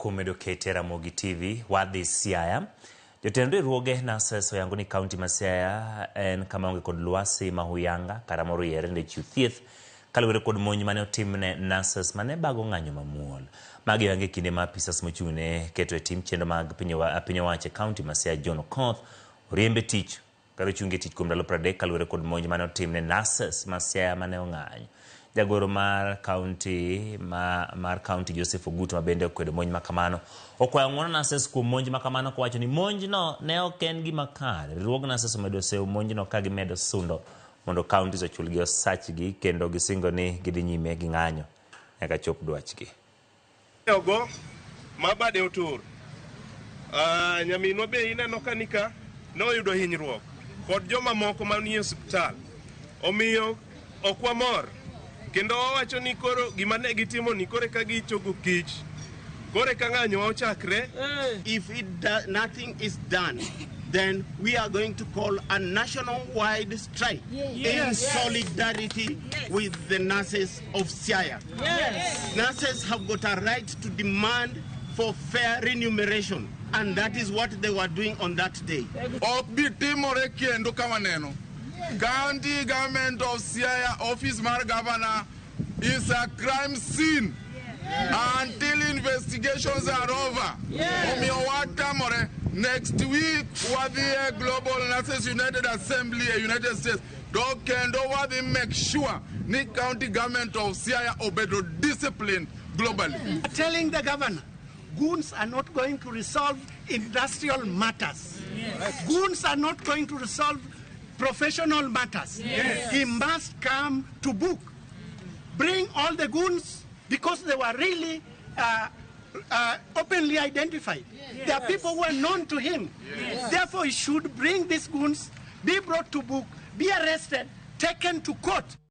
Kuom medo kete Ramogi TV, wadhi Siaya. Jotend riwruoge nurses oyango ni kaunti ma Siaya en kama onge kod lwasi ma huyanga kata moriere ne chiw thieth kaluwore kod monj mane otimne nurses mane bago ng'anyo mamuol. Magi oyango e kinde ma apisas mochung' ne keto e tim chenro mag piny owacho e kaunti ma Siaya John Okoth oriembe tich kar ochungi e tich kuom ndalo 30 kaluwore kod monj mane otim ne nurses ma Siaya mane ong'anyo. Jagoro mar kaunti ma, mar kaunti Joseph Ogutu ma bende okwedo monj ma kamano okwayo ng'wono nurses kuom monj ma kamano kowacho ni monjno ne ok en gima kare. Riwruog nurses omedo seyo monjno ka gimedo sundo mondo counties ochulgi osachgi kendo gisingo ni gidhi nyime gi ng'anyo nyaka chop dwachgi. Ogo ma bade otur. Nyaminwa be ineno ka nika noyudo hinyruok kod joma moko manie osiptal. Omiyo ok wamor kendo wawacho ni koro gima ne gitimo ni koro eka gichogo kich. Koro eka ng'anyo ochakre. If nothing is done, then we are going to call a national-wide strike in solidarity with the nurses of Siaya. Nurses have got a right to demand for fair remuneration, and that is what they were doing on that day. Ok bi timore kendo ka waneno. County government of Siaya, office mar governor is a crime scene until investigations are over. Omiyo watamore next week wadhi e Global Nurses United Assembly e United States to kendo wadhi make sure ni county government of Siaya obedo disciplined globally. Telling the governor, goons are not going to resolve industrial matters. Goons are not going to resolve professional matters. He must come to book. Bring all the goons because they were really openly identified. There are people who are known to him. Therefore, he should bring these goons, be brought to book, be arrested, taken to court.